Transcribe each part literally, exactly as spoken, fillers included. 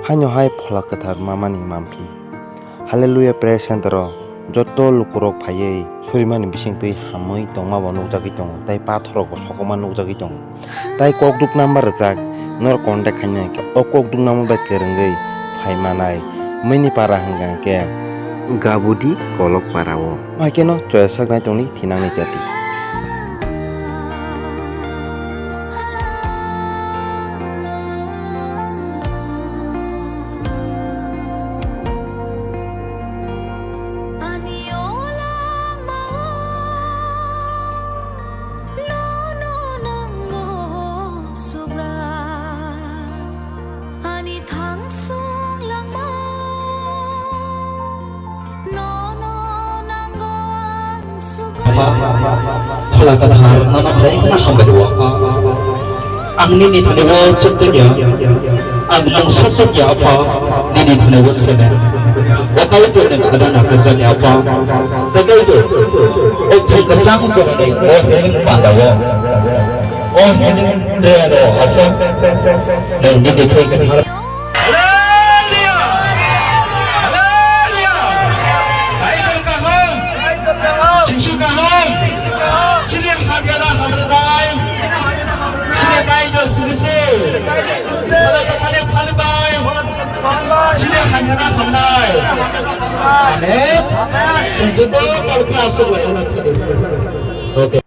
Haino hai Phola Kwthar Mamani mamphi. Hallelujah Prayer Center o joto lukurok phaiwi surimani bisingtwi hamwi tongma bo nukjagwi tongo, tei pathorrok bo sokokma nukjagwi tongo. Tai kok duknama rwjak, norok contact khaina hwnkhe o kok duknama bai kwrwngwi phai manai. Mini para hwnkha hwnkhe Gabudi Kolok para o. Haikhe no choya sak nai tongni thinangni jati. Ani thangsong langma nono nango ang sugra. Phola Kwthar nono belai kheno hambai rwo. Ang nini thani o chukjakya, ang mungsa chukya Apha, nini thani o sene. O Kaitorni khadana khajani Apha, tei Kaitor, o thwi kwchang jorani o healing panda o. O healing prayer o Apha, nwng nini thwi kwthar. Hallelujah! Hallelujah! Kaitor kaham! Jisu kaham! Chini hamyana hamrwnai! Chini Kaitor sibisi! Phola Kwthar ni phalbai! Chini hamyana hamnai! Amen! Chini joto palki aswk lai. Okay.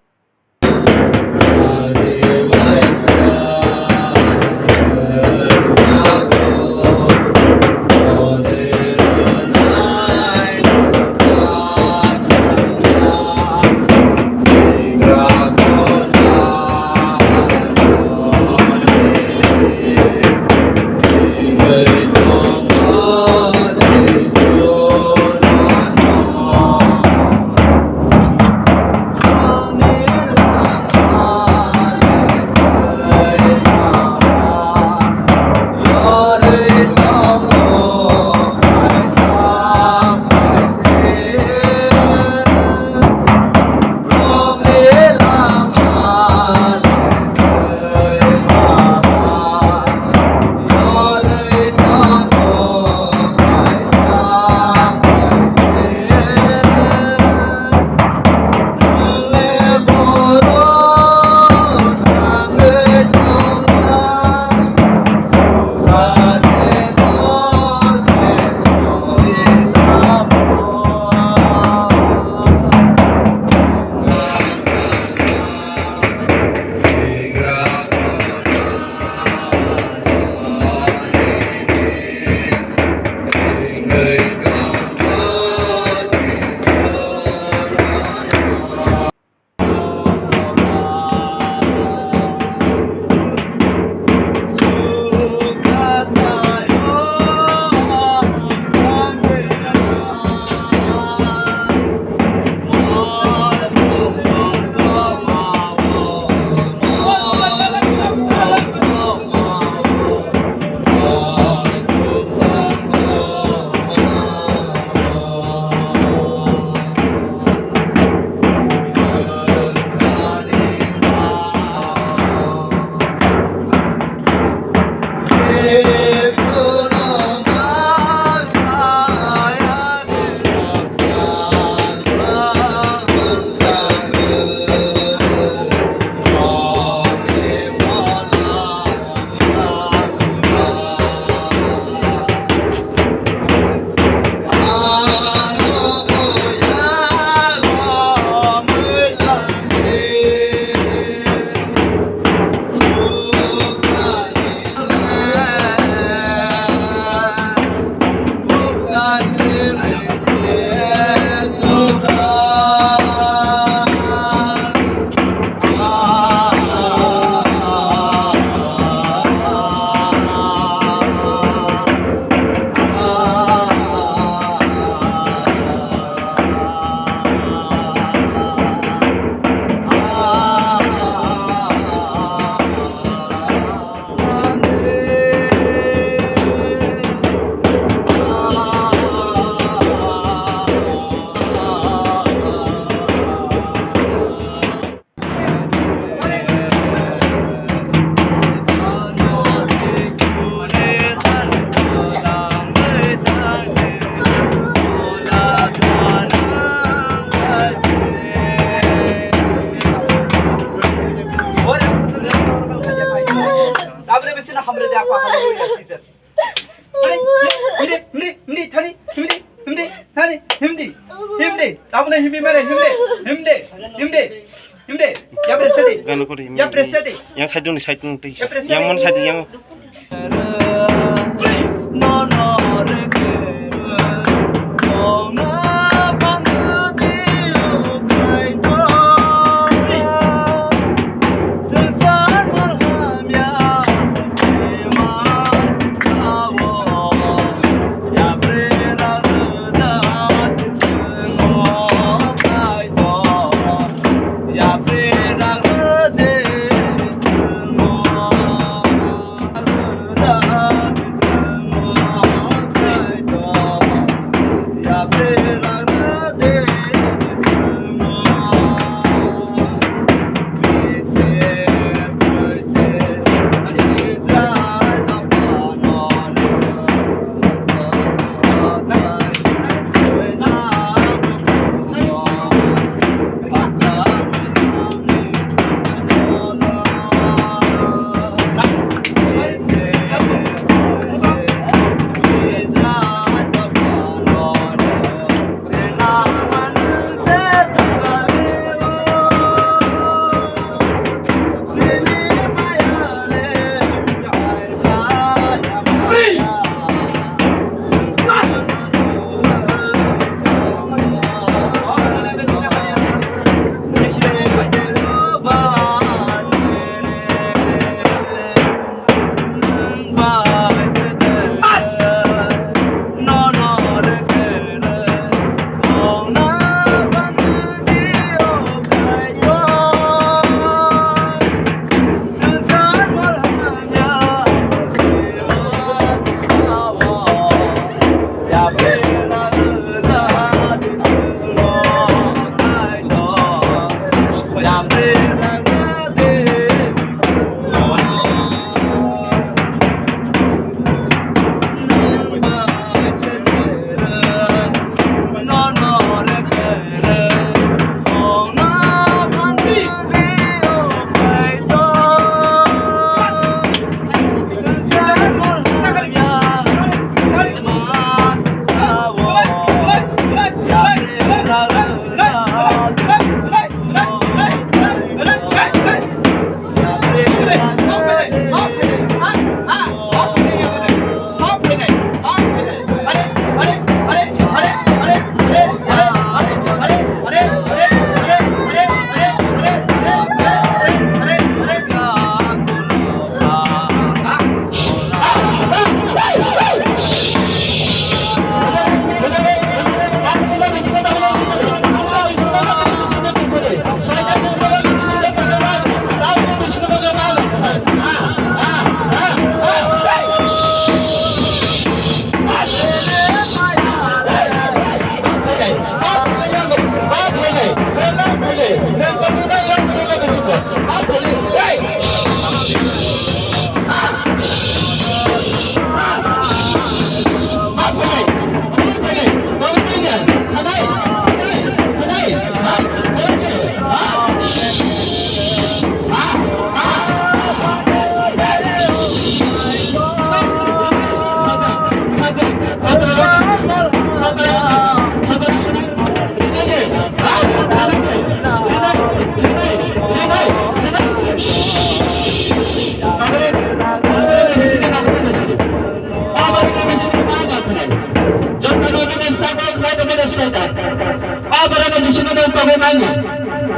Himdi, himdi, himdi, thani, himdi, himdi, thani, himdi, himdi, himdi, tabukno himdi mane, himdi, himdi, himdi, himdi, ya presedi, Gana kori himdi. Ya presedi. Yang side ni, side ni, Ya presedi. Yang mana side yang? Aborok ni bisingo no tongwi manya.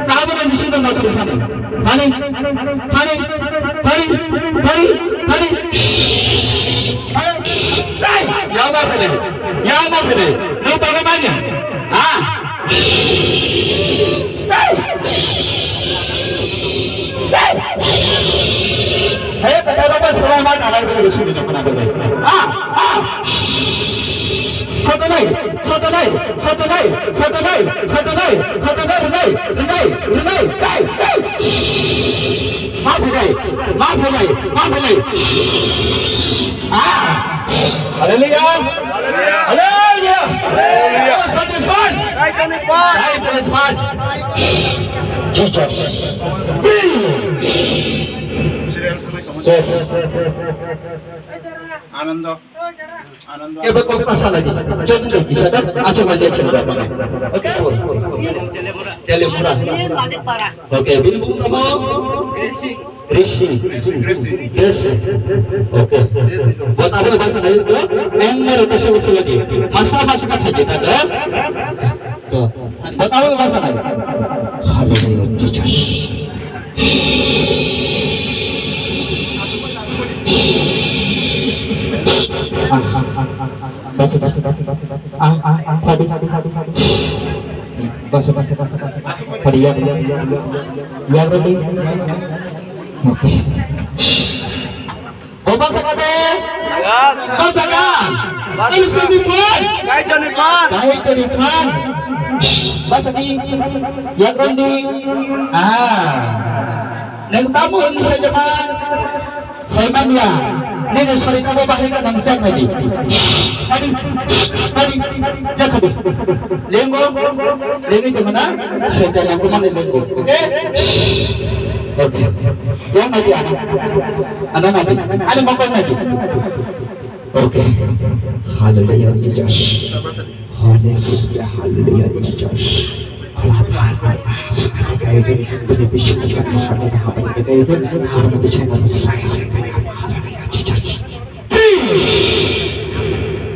Aborok ni bisingo no tongwi manya. Thani, thani, thani, thani, thani, thani. Hey! Yama phele, yama phele. No tongwi manya. Ah! Hey! Hey! Hey, kata apa selama tangan kena di sini, kena apa? Ah! Ah! Khotonai, khotonai, khotonai, khotonai, khotonai, rwnai, rwnai, rwnai, dai, dai. Ma phainai, ma phainai, ma phainai. Ah! Hallelujah! Hallelujah! Hallelujah! Hallelujah! Sanctify! Sanctify! Jesus! Yes! Anando. Anando. Kebo kok ta salai di. Jom jom kisa da. Acha mai dia chenda. Oke. Telemura. Oke, bini bung tamo. Rishi. Rishi. Rishi. Oke. Buat apa bahasa lain tu? Enggak ada bahasa Indonesia lagi. Masa masa kata kita dah. Tuh. Buat apa bahasa lain? Haleluya, Jesus. Ah, ah, ah, ah, ah. Basa, basa, basa, basa, basa. Ah, ah, ah, padi, padi, padi, padi. Basa, basa, basa, basa, basa. Padi, ya, ya, ya, ya, ya. Ya, Rabbi. Oke. O basa ka de? Yes. Basa ka? Basa ka. Ini sini pun. Kai jani pan. Kai jani pan. Basa di. Ya, Rabbi. Ah. Neng tamu ini saja, Pak. Saimanya, nini sarita bo bahai ka nang sa khai di. Adi, adi, ja khai di. Lengo, lengi de mana, setan yang kumang lengo. Oke? Oke. Yang lagi anak. Anak lagi. Ada makan lagi. Oke. Haleluya, Jesus. Holy Spirit, hallelujah, Jesus. Hallelujah, Jesus.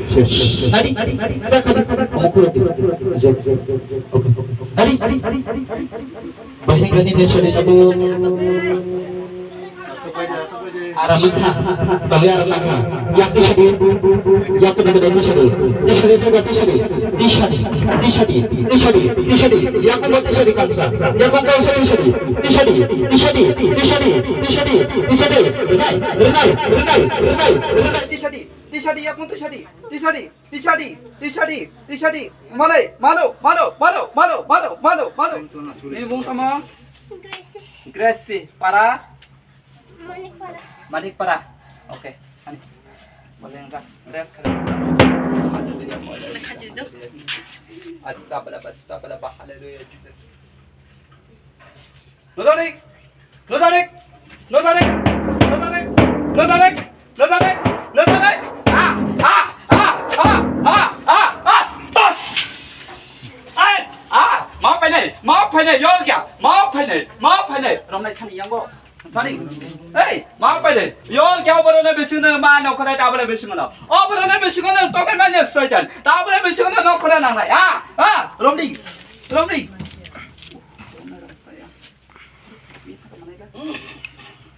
Yes. Nadi, sa kadi, okur di. Yes. Okay. Nadi, bahigani de sori nabu. Aram wngkha, tongwi aram wngkha. Yak tisadi, yak tisadi, tisadi, tisadi, tisadi, tisadi, tisadi, tisadi, tisadi, yak tisadi kamsa, yak kamsa tisadi, tisadi, tisadi, tisadi, tisadi, tisadi, rinai, rinai, rinai, rinai, rinai, tisadi, tisadi, yak tisadi, tisadi, tisadi, tisadi, tisadi, malai, malo, malo, malo. Ini bung tama? Grace. Grace, para? Manikpara. Manikpara. Okay. Ani. Boleh enggak? Rest kali. Haleluya. Kasih itu. Asabala, asabala, haleluya, Jesus. Nozanik. Nozanik. Nozanik. Nozanik. Nozanik. Nozanik. Nozanik. Ah, ah, ah, ah, ah, ah, ah. Bas. Ai, ah, ma painai, ma painai, yogya, ma painai, ma painai. Romnai khani yango. Sani, ei, ma paile, yo kya oborone bisingo ma nokhorai, tabole bisingo no. Oborone bisingo no tokai manya Saitan. Tabole bisingo no nokhorai nangnai. Ah, ah, romdi, romdi.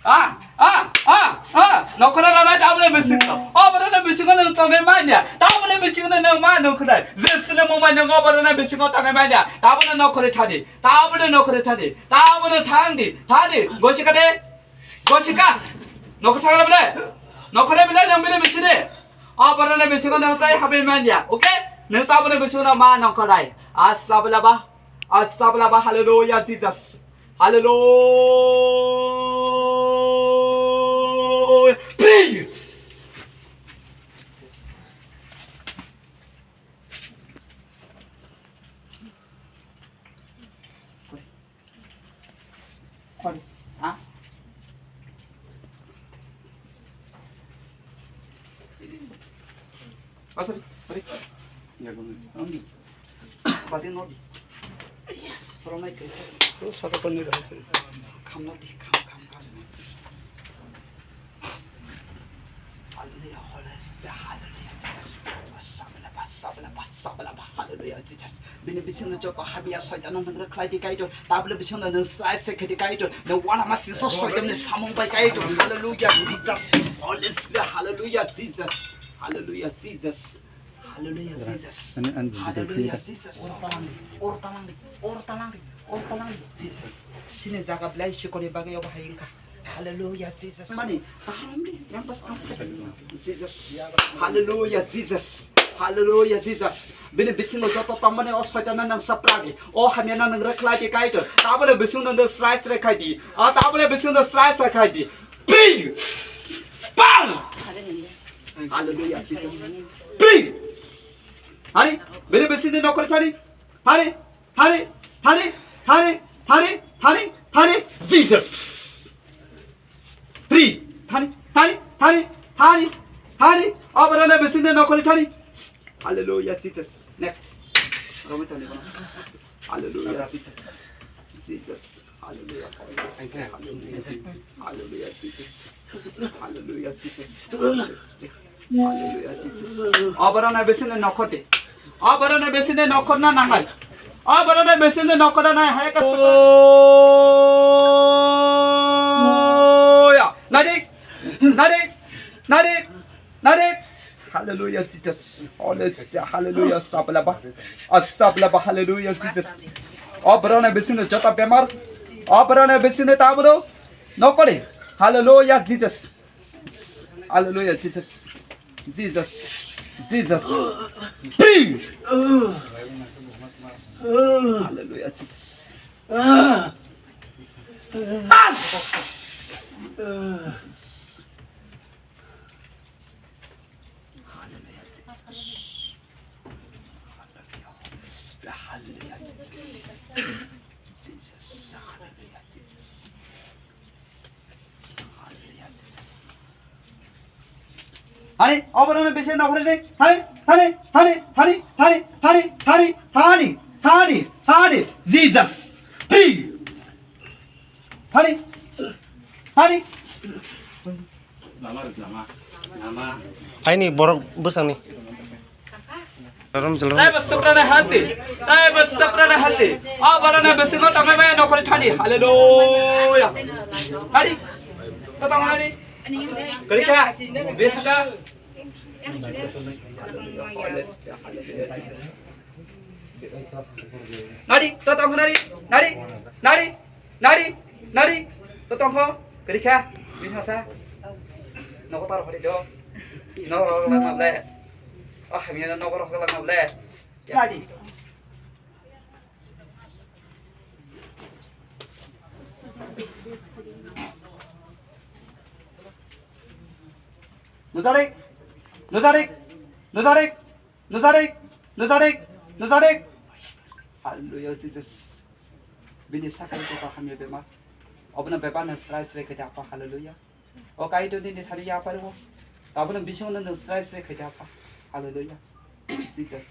Ah, ah, ah, ah, nokhorai nangnai tabole bisingo. Oborone bisingo no tokai manya. Tabole bisingo no ma nokhorai. Jesune mo manya oborone bisingo tokai manya. Tabole nokhorai thani. Tabole nokhorai thani. Tabole thangdi. Thani. Gosikade. Gosika, nokho thangla bele, nokho re bele nang bele bisine. Oborone bisingo nang tai habai manya, okay? Nang tabole bisingo nang ma nokho dai. Asabla ba, asabla ba, hallelujah, Jesus. Hallelujah. Praise. Kori. Ha? Pasal, kori. Ya, gua. Ini. Pati nodi. Orang naik ke. Terus satu pun nih, guys. Kam nodi, kam, kam, kam. Hallelujah, Holy Spirit, hallelujah, Jesus. Sabla ba, sabla ba, sabla ba, hallelujah, Jesus. Bini bisingno joto habya soitano nang rwkhlai di Kaitor. Tabole bisingno nang srai se khe di Kaitor. Nang uanama singsa soitanni samung bai Kaitor. Hallelujah, Jesus. Holy Spirit, hallelujah, Jesus. Hallelujah, Jesus. Hallelujah, Jesus. Ani, ani, Hallelujah, ani. Jesus. Or talang di, or talang di, or talang di, or talang di, Jesus. Sini jaga belai sikori bagwi obo hai wngkha. Hallelujah, Jesus. Mani, kaham di, yang pas kaham di. Jesus. Hallelujah, Jesus. Hallelujah, Jesus. Bini bisingo joto tongmani o soitano nang sapragi. O hamyano nang rwkhlai di Kaitor. Tabole bisingno nang srai srai khai di. A tabole bisingno srai srai khai di. Peace. Power. Hallelujah, Jesus. Peace. Hani, bini bisingni nokori thani. Hani, hani, hani, Jesus. Free. Hani, hani, hani, hani, hani. Thani, o borokni bisingni nokhorni thani. Hallelujah, Jesus. Next. Romwi thani bono. Hallelujah, Jesus. Jesus. Hallelujah. Hallelujah, Jesus. Hallelujah, Jesus. Hallelujah, Jesus. O borokni bisingni nokhorni. O borokni bisingni nokhorna nangnai. O borokni bisingni nokhorna nai hai ka. Hallelujah. Nadi. Nadi. Nadi. Nadi. Hallelujah, Jesus. Holy Spirit, hallelujah. Sablaba. Asablaba, hallelujah, Jesus. O borokni bisingni joto bemar. O borokni bisingni tabuk nokhorni. Hallelujah, Jesus. Hallelujah, Jesus. Jesus. Jesus. Free. Hallelujah, Jesus. As. Hallelujah, Jesus. Hallelujah, Jesus. Jesus. Hallelujah, Jesus. Hallelujah, Jesus. Hani, o borokni bisingni nokhorni, hani, hani, hani, hani, Jesus. Free. Hani, hani. Aini borok bwsakni. Rom jil rom. Taibo suprana hasi. Taibo suprana hasi. O borokni bisingo tongwi maya nokhorni thani. Hallelujah. Hari. To tong hari. Kerika. Bisaka. Nadi, to tong nadi. Nadi. Nadi. Nadi. Nadi. To tongkho. Kerika. Bisasa. Nokotar hari do. Norok lang mable. Oh, hamya nokorok lang mable. Nadi. Nujarik, nujarik, nujarik, nujarik, nujarik, nujarik. Hallelujah, Jesus. Bini sakni kota hamya bemar. Obono bebak no srai srai khe da apa, hallelujah. O Kaitor nini thani yapharwo. Tabukno bisingno nwng srai srai khaidi apha. Hallelujah. Jesus.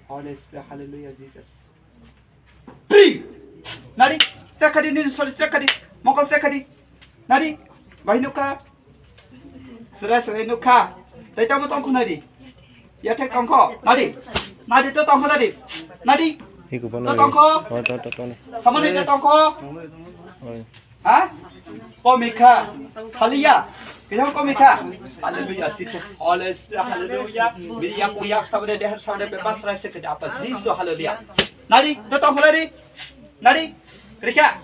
Holy Spirit, hallelujah, Jesus. Free! Nadi, check khaidi nini sori, check khaidi. Mokol check khaidi. Nadi, bai nukha. Srai srai nukha. Tai tamo tongkho nadi. Yathek tongkho. Nadi. Nadi to tongkho nadi. Nadi. Hiko bono. To tongkho. To, to, to, to. Samani to tongkho. Oi. Ha? Komikha. Khaliya. Kisa komikha. Hallelujah, Jesus. Holy Spirit, hallelujah. Bini yak, yak sabade, deher sabade, pepas rai se kede apa. Jesus, hallelujah. Nadi, to tongkho nadi. Nadi. Rikha.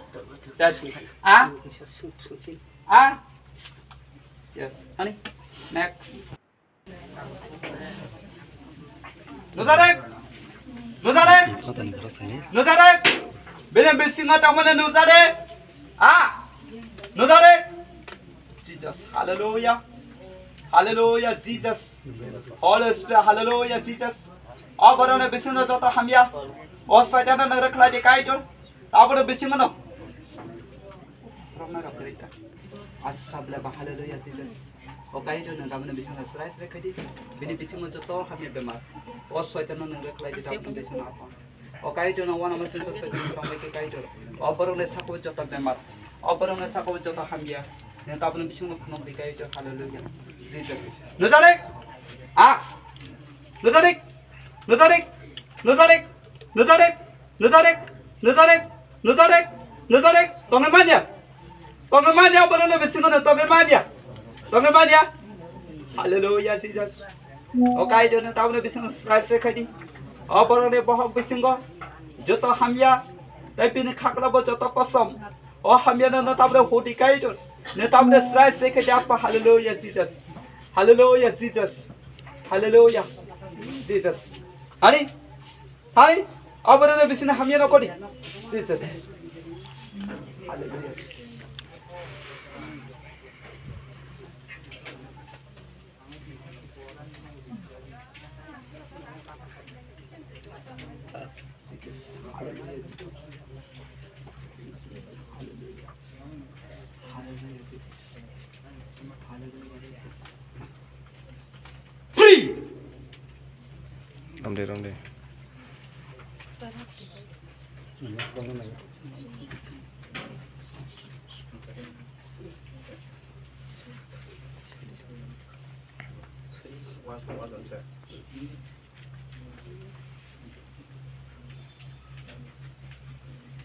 Yes. Ah? Ah? Yes. Honey. Next. Nujarik. Nujarik. Nujarik. Bini bisingo tongmani nujarik. Ah. Nujarik. Jesus. Hallelujah. Hallelujah, Jesus. Holy Spirit. Hallelujah, Jesus. O borokni bisingo joto hamya. O Saitan no nang rwkhlai di Kaitor. Abo no bisingo no. Rokna rok kerita. Asabla ba hallelujah, Jesus. O Kaitor no tabukno bisingno srai srai khaidi. Bini bisingo joto hamya bemar. O Saitan no nang rwkhlai di tabukno bisingno apa. O Kaitor no wana masinsa Saitan no sambai khe Kaitor. O borokni sakao joto bemar. O borokni sakao joto hamya. Nwng tabukno bisingno phunuk di Kaitor. Hallelujah. Jesus. Nujarik. Ah. Nujarik. Nujarik. Nujarik. Nujarik. Nujarik, nujarik, nujarik, nujarik, tongwi manya. Tongwi manya, borokni bisingo no tongwi manya. Tongwi manya. Hallelujah, Jesus. O Kaitor no tabukno bisingo srai srai khaidi. O borokni bohok bisingo joto hamya, tei bini khaklabo joto kosom. O hamya no, no tabukno hudi Kaitor. No tabukno srai srai khaidi apa. Hallelujah, Jesus. Hallelujah, Jesus. Hallelujah, Jesus. Ani Hai, aborokno bisingni hamya no kodi. Jesus. Hallelujah. Jesus. Hallelujah, Jesus. Jesus. Hallelujah. Hallelujah, Jesus. Hallelujah, Jesus. Romde, romde.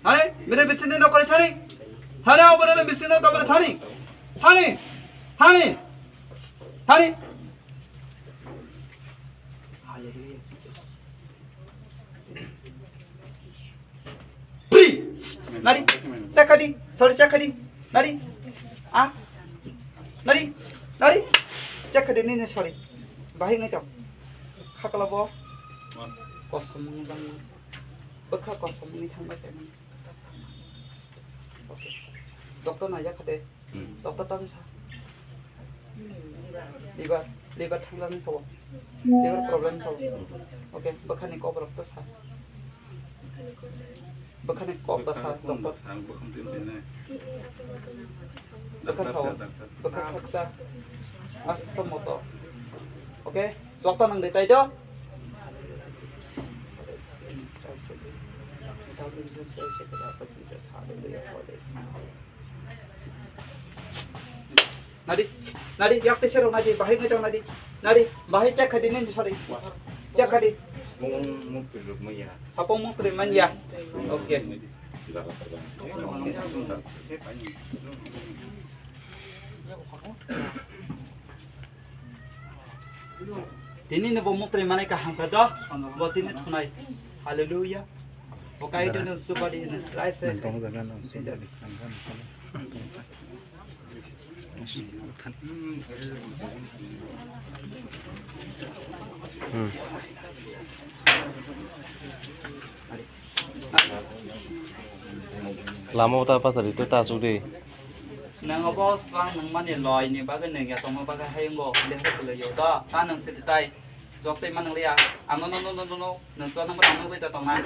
Hani, bini bisingni nokori thani. Hani, oboroni bisingni nokori thani. Thani. Thani. Thani. Hallelujah, Jesus. Free. Nari. Chakadi. Sorry, chakadi. Nari. Ah. Nari. Nari. Chakadi nini, sorry. Bahai ngai tong. Khakla bo. Kosom nang. Bwkha kosom ni thangbai tong. Okay. Doctor naijak khade. Hmm. Doctor tang sa. Liver, liver thangjaknai sabo. Liver problem sabo. Okay, bwkhani kok rok ta sa. Bwkhani kok ta sa, doctor. Ang bwkham tin tin nai. Bwkha sao. Doctor, doctor. Bwkha khaksa. Asa sa moto. Okay, doctor nang de tai do. Hallelujah, Holy Spirit. Nadi, nadi, yak te serok nadi, bahai ngai tong nadi. Nadi, bahai check khadi nin, sorry. Check khadi. Mung, mung piruk maya. Sapung mung piruk maya. Okay. Tini ni bo muktrwi manai kaham kha do, bo tini thunai. Hallelujah. Bo kai do no subadi no slice. Nang tong jaga no subadi. Hmm. Lama o ta pasari to ta chuk di. Nang obo swang nang mani loi ni bagwi nang ya tongma bagwi hayungo le hai kulai yo da ta nang se tai jok tai manang liya ano no no no no no nang swang nang ba nang bai ta tong na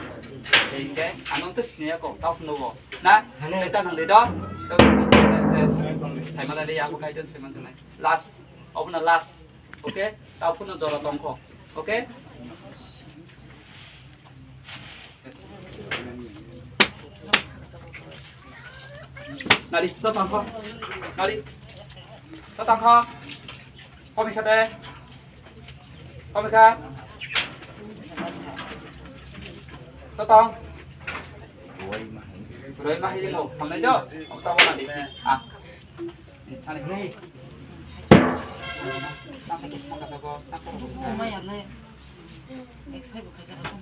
hingke ano te sini ya ko ta phun do na le ta nang le da ta phun do se sai ma le ya ko kai don se man nai last obo na last. Okay, ta phun no jora tong kho. Okay. Nari, to tangkho. Nari. To tangkho. Komi khate. Komi kha. To tang. Roi ma hi mo. Hamnai do. Om ta bona di. Ah. Thani. Nang khe saka saka. Maya le. Ek sai bo khaja ko.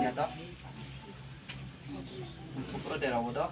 Ya to. Pura dera wo to.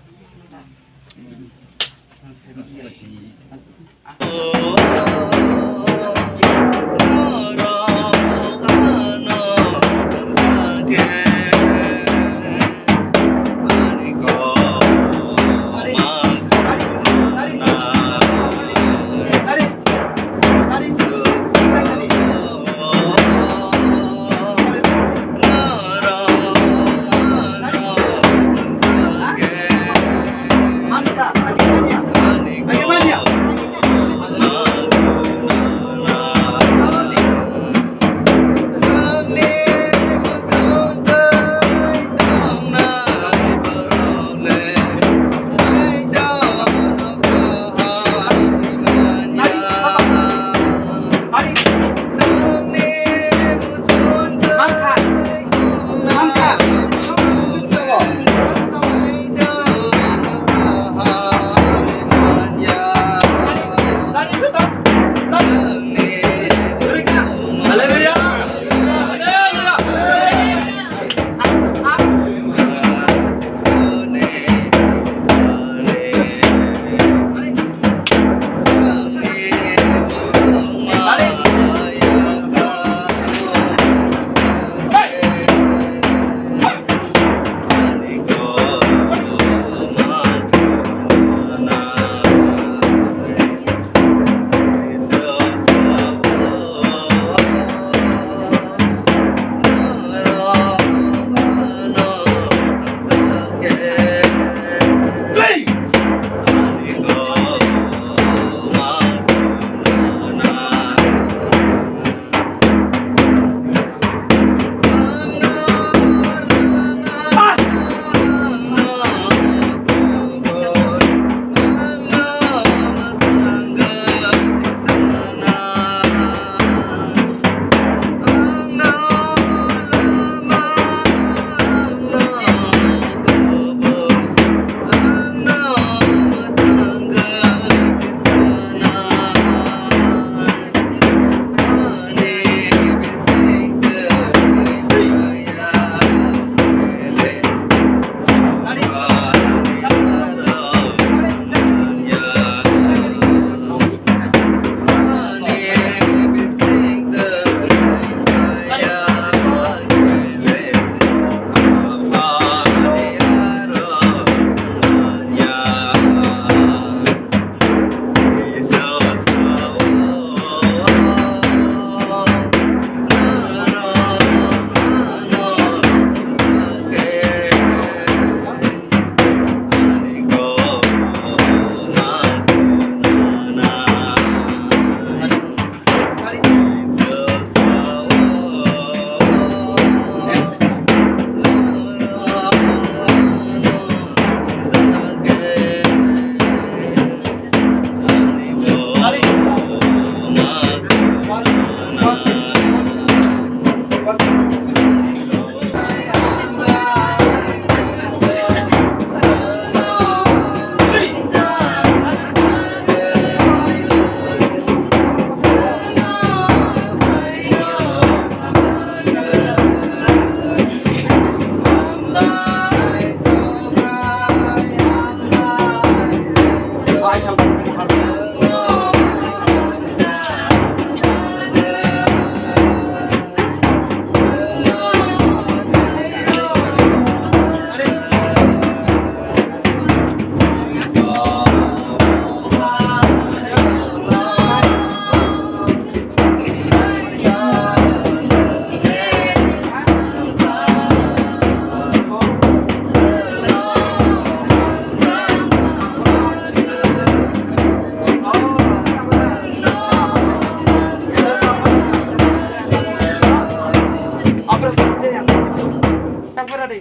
Yak bera di.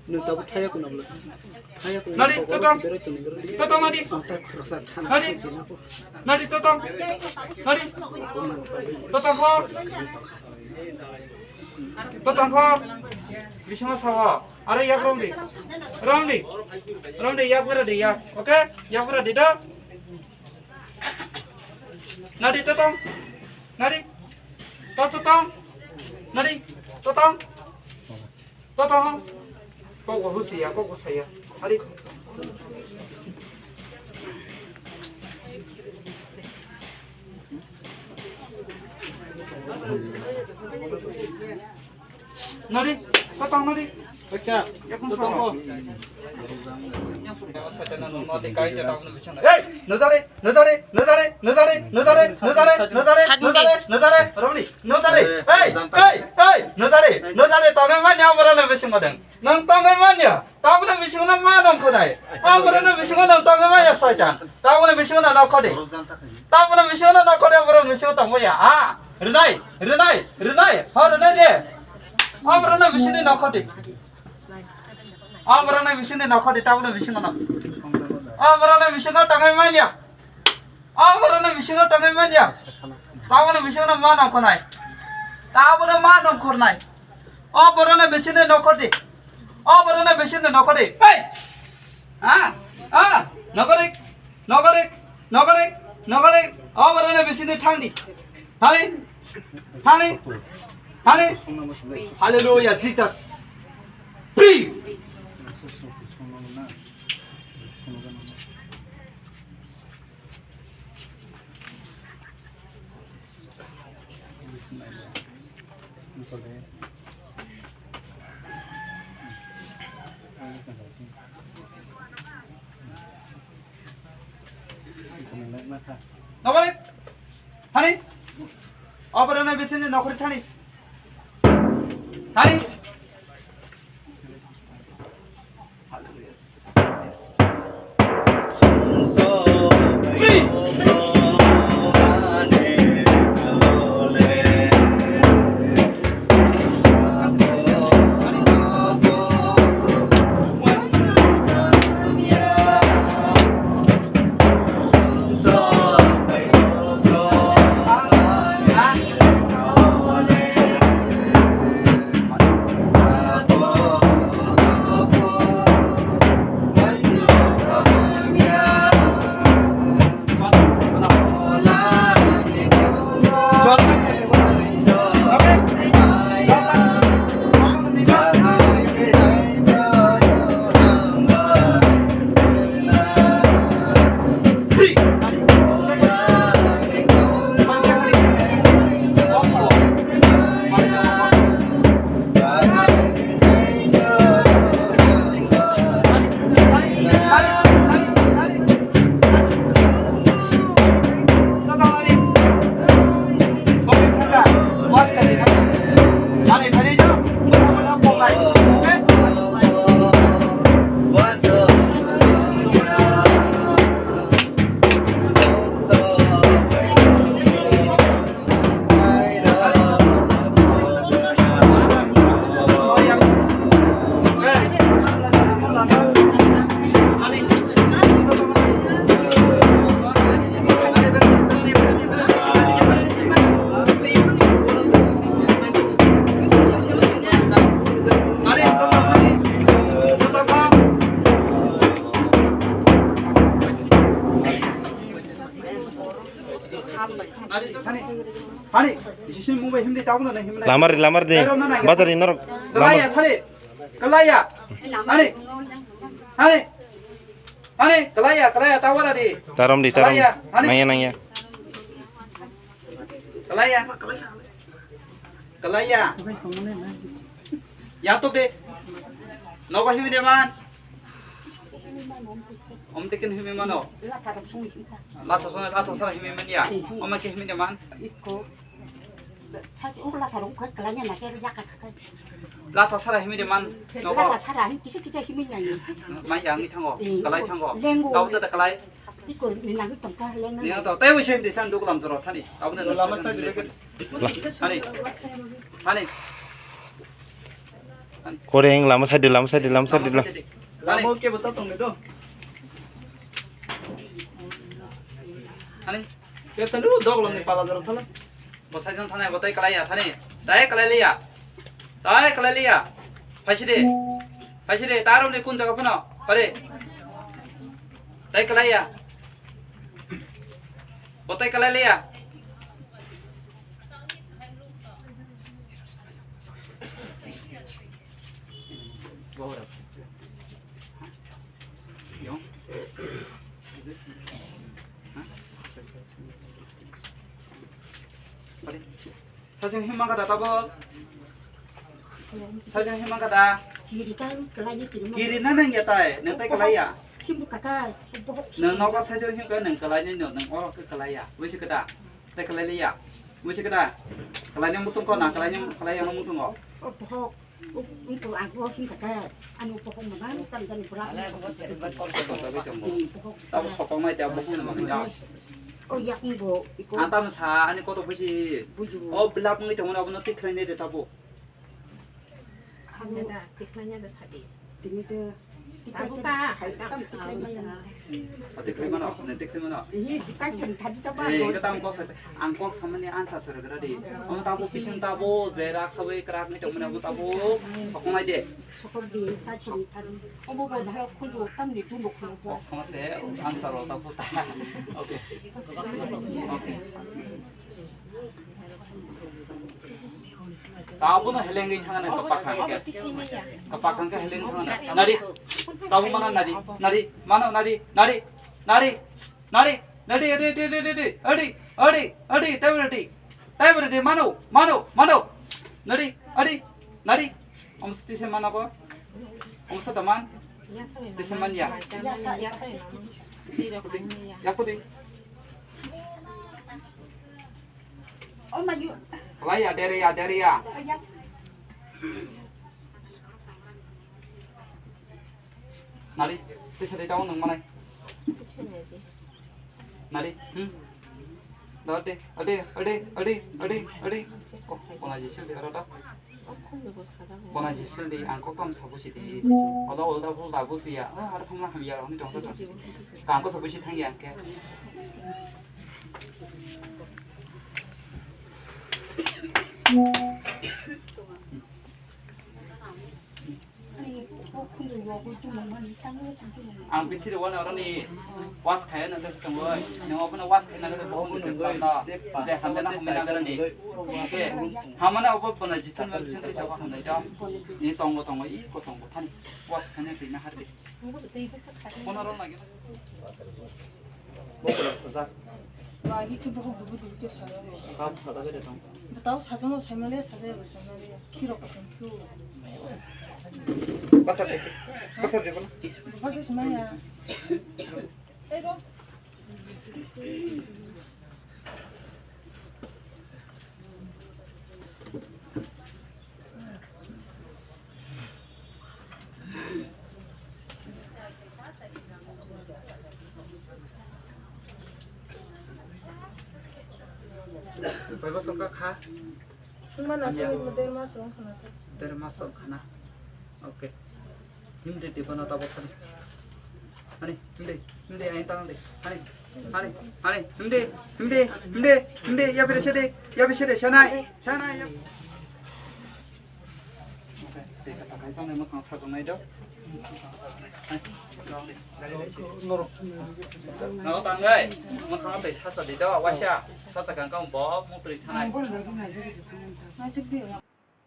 Nwng tabuk thaya kuno bwla. Thaya kuno. Nadi, bwla totong. Berai tongni, berai tongni. Totong nadi. Ang tak khoroksa thana Nadi. Kuchina ko. Nadi, totong. Nadi. Totong kho. Totong kho. Bisingo sawa. Are yak romdi. Romdi. Romdi, yak bera di, yak. Oke? Yak bera di do. Nadi, totong. Nadi. To, totong. Nadi. Totong. Totong. Kok bo husi ya, kok bo saya. Hari. Nadi, totong nadi. Acha, yakung totong sawa. Hey, nojare, nojare, nojare, nojare, nojare, nojare, nojare, nojare, nojare, Romni, nojare. Hey, hey, hey, nojare, nojare, tongwi manya, borok le bisingo deng. Nwng tongwi manya, tabukno bisingo no ma nongkhonai. Aborok no bisingo nwng tongwi manya, soitan. Tabukno bisingo no nokhodi. Tabukno bisingo no nokhodi, aborok bisingo tongwi ya. Ah, rinai, rinai, rinai, ho rinai de. Aborok no bisingo nokhodi. Aborok no bisingo nokhodi, tabukno bisingo no. Aborok no bisingo tongwi manya. Aborok no bisingo tongwi manya. Tabukno bisingo no ma nongkhonai. Tabukno ma nongkhornai. O borok no bisingo nokhodi. O borok no bisingo nokhodi. Hey! Ah, ah, nokhodi, nokhodi, nokhodi, nokhodi. O borok no bisingo thangdi. Thani, thani, thani. Hallelujah, Jesus. Free. Nokhori thani. Oborok no bisingo nokhori thani. Thani. Hani, sisi mung bai himdi tabuk na himna. Lamar, lamar di. Bazar di norok. Kalaya, lamar. Thali. Kalaya. Hani. Hani. Hani, kalaya, kalaya, tawara di. Tarom di, tarom. Kalaya, hani. Nangya, nangya. Kalaya. Kalaya. Yatuk de. Nogo himdi man. Om tekin himi mano. Latha song, latha sara himi manya. Oma ke himi de man. Iko. Sati ur latha rong kai kalanya na ke yaka kai. Latha sara himi de man. Nogo. Latha sara hi kisa kisa himi nai. Mai yang ni thango. Kalai thango. Lengo. Tau ta kalai. Iko ni nang tong ka lengo. Ni to tai wi sem de san duk lam joro thani. Abne lama sa de. Thani. Thani. Koreng, lama side di, lama side di, lama side di, lama. Lama ke bata tong do. Ani, ke tanu dog lo ni pala daro thala. Bo sai jong thani, bo tai kalai ya thani. Tai kalai liya. Tai kalai liya. Phaisi de. Phaisi de, taro ni kun jaga phano. Pare. Tai kalai ya. Bo tai kalai liya. Sajang hima kada tabo. Sajang hima kada. Kiri kan kelai ni kiri. Kiri na nang ya tai, nang tai kelai ya. Himbu kata. Nang noka sajang hima kada nang kelai ni nang oro ke kelai ya. Wisi kada. Tai kelai liya. Wisi kada. Kelai ni musung ko na kelai ni kelai yang musung ko. Oh, bohok. Ungko ang bo himkha khe, ano bohok mano tam jani pura. Tabo sokong nai tabo bohok mano ya. Oh, ya ungbo iko. Antam sa ani koto buji. Buju. Oh, belap ngi tamo abono tikhlai ne de tabo. Khamya da, tikhlai ne da sadi. Tini to. Tabo ka. Tikhlai mano, ne tikhlai mano. Ihi, dikai kin thadi to ba. Eh, kata ang kok sa, ang kok samani ansa sir gara di. Ang tabo pising tabo, jerak sawi krak ni tamo na tabo, sokong nai de. Sokong di, ta chiri thar. Obo bo dharo khundu tam ni tumbo khundu. Kok sama se, ansa ro tabo ta. Okay. Okay. Tabo no helengwi thangna kapak hangke. Kapak hangke heleng thangna. Nari. Tabo mana nari. Nari. Mano nari. Nari. Nari. Nari. Nari. Adi, adi, adi, adi, adi. Adi, adi, adi. Tabo adi. Tabo adi. Mano, mano, mano. Nari, adi, nari. Om sati se mana ko? Om sata man? Te se man ya? Yakudi. Oh my God. Lai ya, dere ya, dere ya. Oh, yes. Nari, tisa de tao nang manai. Nari, hmm. Da de, ade, ade, ade, ade, ade. Oh, kona jisil de arata. Kona jisil de, ang kok tam sabu si de. Oda, oda, bul da bu si ya. Ah, ara thangla ham ya, oni dong da dong. Kang ko sabu si thang ya, ke. Ang bithiri wani oroni was khaya nang tong oi. Nang obo no was khaya nang bo hum de panda. Je hamde na hum nang rani. Ke hamana obo bona jitin ma bisin tisa ko hamdai do. Ni tongo tongo i ko tongo thani. Was khaya twi na hardi. Kono ron lagi. Bokol sajak. Lagi ke bohok dubu dubu ke sajak. Tau sajak de tong. Tau sajak no saimale sajak ro saimale. Khiro kosong khiro. Pasar de. Pasar de bola. Pasar semaya. Ero. Bai bosong ka kha? Wngma na sini der mas rong khana. Der mas rong khana. Okay. Himdi di bono tabok khani. Hani, himdi, himdi, ain tang di. Hani, hani, hani, himdi, himdi, himdi, himdi, ya pire sede, ya pire sede, sanai, sanai, ya. Okay, tei kata kai tang di, mwkhang sajak nai do. Hai, norok. Norok tang di, mwkhang tei sacha di do, waisa, sacha kang kang bo, mukri thanai.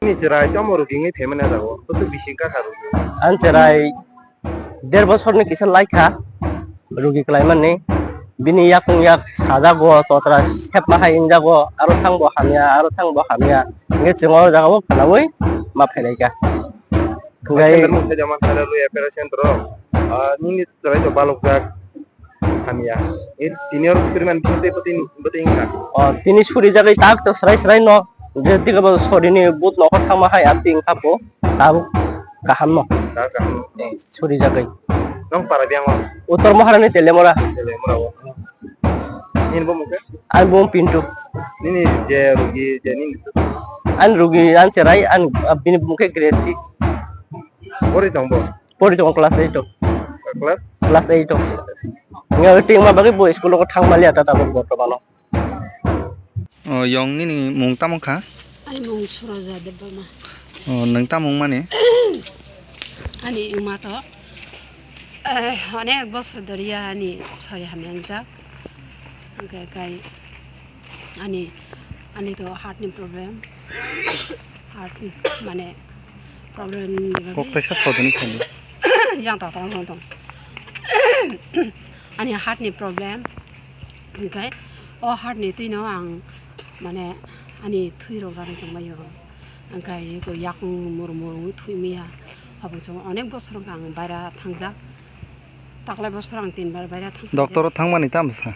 Ni chwrai tamo rugi wngwi phaimani jago, bwswk bising kha kha rugi. Ani chwrai der bosorni kisa lai kha, rugi kwlaimani. Bini yakung yak sajago, totra sepma hai wngjago, aro thangbo hamya, aro thangbo hamya. Hwnkhe chwng o jagao khwnaui ma phailai kha. Hwnkhe Center mung thai jama thai rw ya, operation rw. Ah, nini chwrai to balokjak. Hamya. E tini oro suriman bising tei bwtwi, bwtwi wngkha. O, tini surijagwi tak to srai srai no. Je diga bo sorini but nokhor thangma hai ati wngkha po. Tabuk kaham no. Ta kaham. Surijagwi. Nong para biyang o? Uttor Maharani Telemora. Telemora o. Nini bo mungkhe? Ani bo Pintu. Nini je rugi, je nini. Ani rugi, ani chwrai, ani bini mungkhe Gracie. Pori tong bo? Pori tongo class eight o. Class? Class eight o. Nga ting ma bagwi bo school o thang mali ata tabuk bortomano. O, yong nini mung tamo kha? Ani mung Suroja Debbarma. O, nwng tamo wngmani? Ani wngma to, eh, onek bosor doriya ani sori hamya wngjak. Hwnkhe kai ani, ani to heart ni problem. Heart ni, mane, problem ni bagwi. Kok taisa sodoni sadi. Yang ta ta tong tong. Ani heart ni problem. Hwnkhe o heart ni twino ang, mane, ani thwi rok rani tongbaio. Hwnkhe eko yakung muru muru wngwi thwi maya. Habang chwng onek bosor wngkha ang baira thangjak. Taklai bosor ang tinbar baira thang. Doctor o thangmani tamo sa?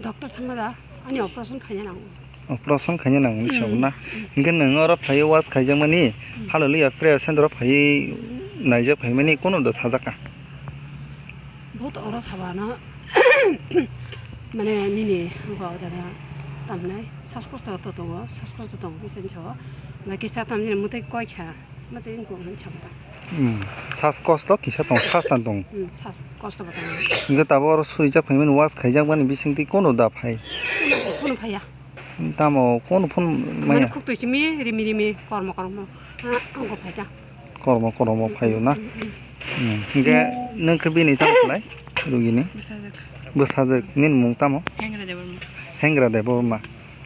Doctor thangma da, ani operation khaina nango. Operation khaina nango ni sabo na. Hwnkhe nwng oro phaiwi wash khaijakmani, Hallelujah Prayer Center o phaiwi naijak phaimani kono da sajak kha? Bohot oro sabano, mane nini go dada tamnai, saskosto to tongo, saskosto tongo kisa ni sabo. Na kisa tamni mwtai koi kha. Mate wngkha hwn cham ta. Hmm. Saskosto kisa tong, sastan tong. Hmm, saskosto bo tongo. Hwnkhe tabuk oro surijak phaimani wash khaijakmani bisingtwi kono da phai? Kono phaiya. Tamo kono phone maya? Mane khuk twi simi rimi rimi kormo kormo. Ha, wngkha phaikha. Kormo kormo phaio na? Hmm, hmm, hmm. Hmm. Hwnkhe nwng khe bini tamo khlai? Rugini? Bwsajwk. Bwsajwk. Nini mung tamo? Hengra Debbarma. Hengra Debbarma.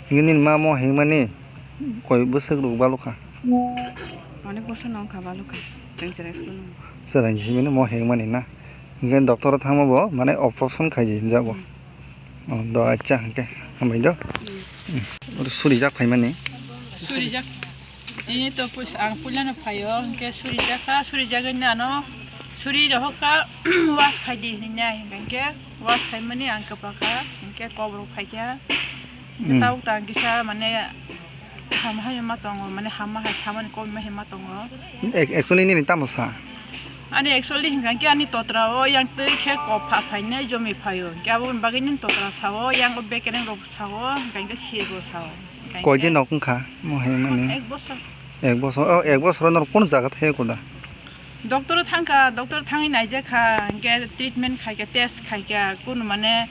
Hwnkhe nini ma mo hengmani? Koi bwswk rok balokha? Onek bosor no wngkha balokha. Chwng chwrai phuru no. Chwrai simi no mo hengmani na. Hwnkhe doctor o thangma bo mane operation khaidi hinjago. Hmm. Oh, do acha hwnkhe hambai do. Hmm. Hmm. Oro surijak phaimani. Surijak. Tini to pus-, ang puila no phaio, hwnkhe surijak kha, surijak ani ano suri rohok kha, wash khaidi hinwi nai, hwnkhe wash khaimani ang kwpha kha, hwnkhe kok rok phaikha. Hmm. Tabuk tang kisa mane hamya hai ma tongo, mane hamya hai samani kokma hai ma tongo. Ac-, actually nini tamo sa? Ani actually hwnkha khe ani totra o yang twi khe kok pha phainai jomi phaio. Hwnkhe aboni bagwi nini totra sao, yang o bekereng rok sao, hwnkha khe siyego sao. Hwnkha khe koidin nok wngkha mo hai mani? Ek bosor. Ek bosor, oh, ek bosor norok kunu jaga thai koda? Doctor o thangkha, doctor thangwi naijakha, hwnkhe treatment khaikha, test khaikha, kunu mane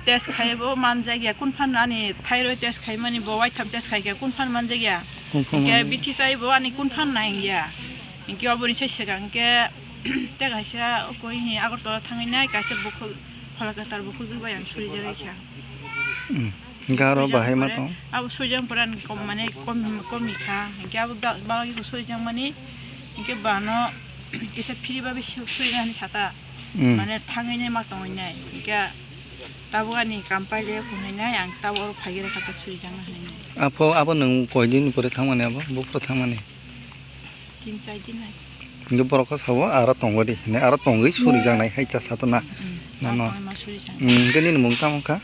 test khaibo manjakya, kunphano ani thyroid test khaimani bo waitham test khaikha, kunphano manjakya. Kunphano manjakya. Hwnkhe B T chaibo ani kunphano naiya. Hwnkhe oboni sai swkang hwnkhe tei kaisa okoi hi Agartala thangwi nai kaisa bukhuk phola kwtal bukhuk jwk bai ang surijak kha. Hmm. Hwnkhe aro bahai ma tong? Abo surijak pore ani kom mane kom, komi kha. Hwnkhe abo ba-, bagwi bo surijak mani hwnkhe bano kisa phiri bagwi su-, surijak hinwi sata. Hmm. Mane thangwi nai ma tongwi nai. Hwnkhe Tabuk ani kam paile phunui nai, ang tabuk oro phaiwi rwkha ta surijakna hinui nai. Apho abo nwng koi din pore thangmani abo? Buphuru thangmani? Tin char din hai. Hwnkhe borok khe sabo aro tongo di hinui, aro tongwi surijaknai hai ta sato na? Mm, nono. Aro tongwi ma surijaknai. Mm, hwnkhe nini mung tamo wngkha?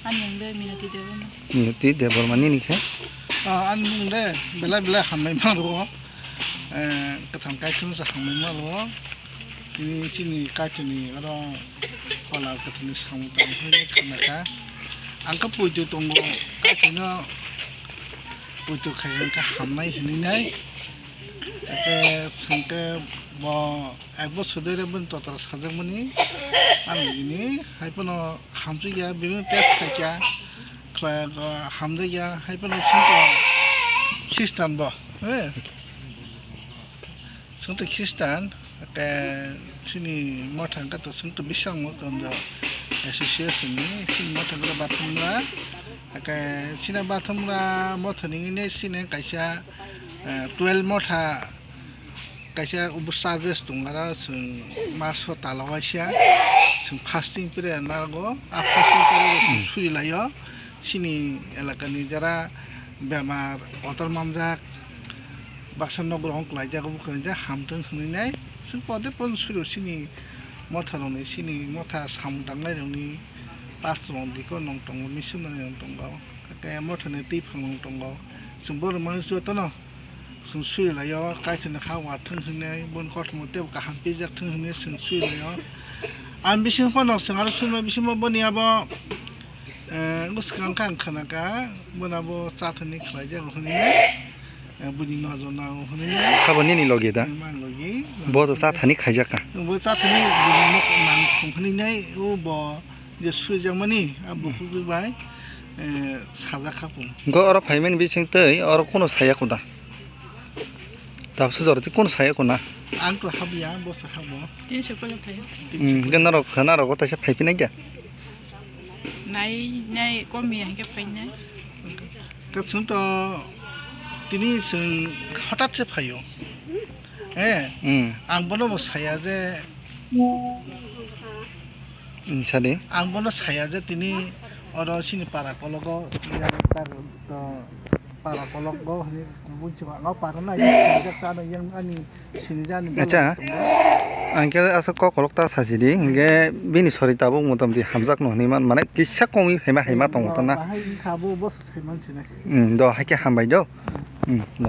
Ani mung de Minoti Debbarma. Minoti Debbarma, nini khe? Ah, ani mung de belai belai hambai ma rwo. Eh, kwthang kaitorno se hambai ma rwo. Tini chini kaitorni oro phola kwthwini samung tangwi khana kha. Ang khe poito tongo, kaitorno poito khai hwn khe hamnai hinwi nai. Hakhe chwng khe bo ek bosor dui rw bini totra sajakmani. Ang bini hai phano hamjakya, bini test khaikha, khlai, hamjakya, hai phano chwng khe Christian bo, eh. Chwng twi Christian, hake chini motha hwnkhe to chwng twi bising wngwi tongo association ni, chini motha hwnkhe Bathumra, hake chini Bathumra motha ni hwnwi chini kaisa, eh, twelve motha kaisa obo charges tongo, aro chwng maso tala waisa chwng fasting period nago, a fasting period o chwng suri laio. Chini elakani jara bemar kotor manjak, baksa nok rohon klaijak, obo khe hamtwng hwnwi nai. Chwng pode pon suri chini motha rokni, chini motha samung tangnai rokni pastor rok diko nong tongo, missionary rok tongo, hake motha ni twi phang rok tongo. Chwng borok mani jotono chwng suri laio, kaitorni kha uathwng hwnwi, boni kothoma teibo kaham pijak thwng hwnwi chwng suri laio. Ang bising phano chwng aro suri bisingo boni abo, eh, bwskang khe ang khna kha, bono abo chathani khlai jak hwnwi. Eh, bini nojor nango hwnwi nai. Sabo nini logi da? Nini man logi. Bo to cha thani khaijak ka? Bo cha thani bini nok nang thung hwnwi nai, o bo je sujak mani, a bukhuk bai, eh, sajak kha bo. Go oro phaimani bising tei oro kono saya ko da? Tabuk sujaro tei kono saya ko na? Ang to habya, bo sa habo. Tin se pala thayo. Hmm, ke norok, norok o taisa phai phinai kya? Nai, nai, komi hingke phainai. Katsung to tini chwng hothat se phaio. Eh, Hmm. Ang bono bo saya je, Hmm, sadi. Ang bono saya je tini oro sini para kologo, yang tar to para kologo, hini bunchi ba, ngau para na, yang sinijak sa na, yang ani Sinijani Acha, tongo. Ang khe aswk kok kolok ta sasi di, hinkhe bini sori tabuk motamoti hamjak no hinwi man, mane kisa kongwi haima haima tongo ta na. Bahai wngkha bo, bo sai man sinai. Hmm, do, haikhe hambai do. Hmm, do.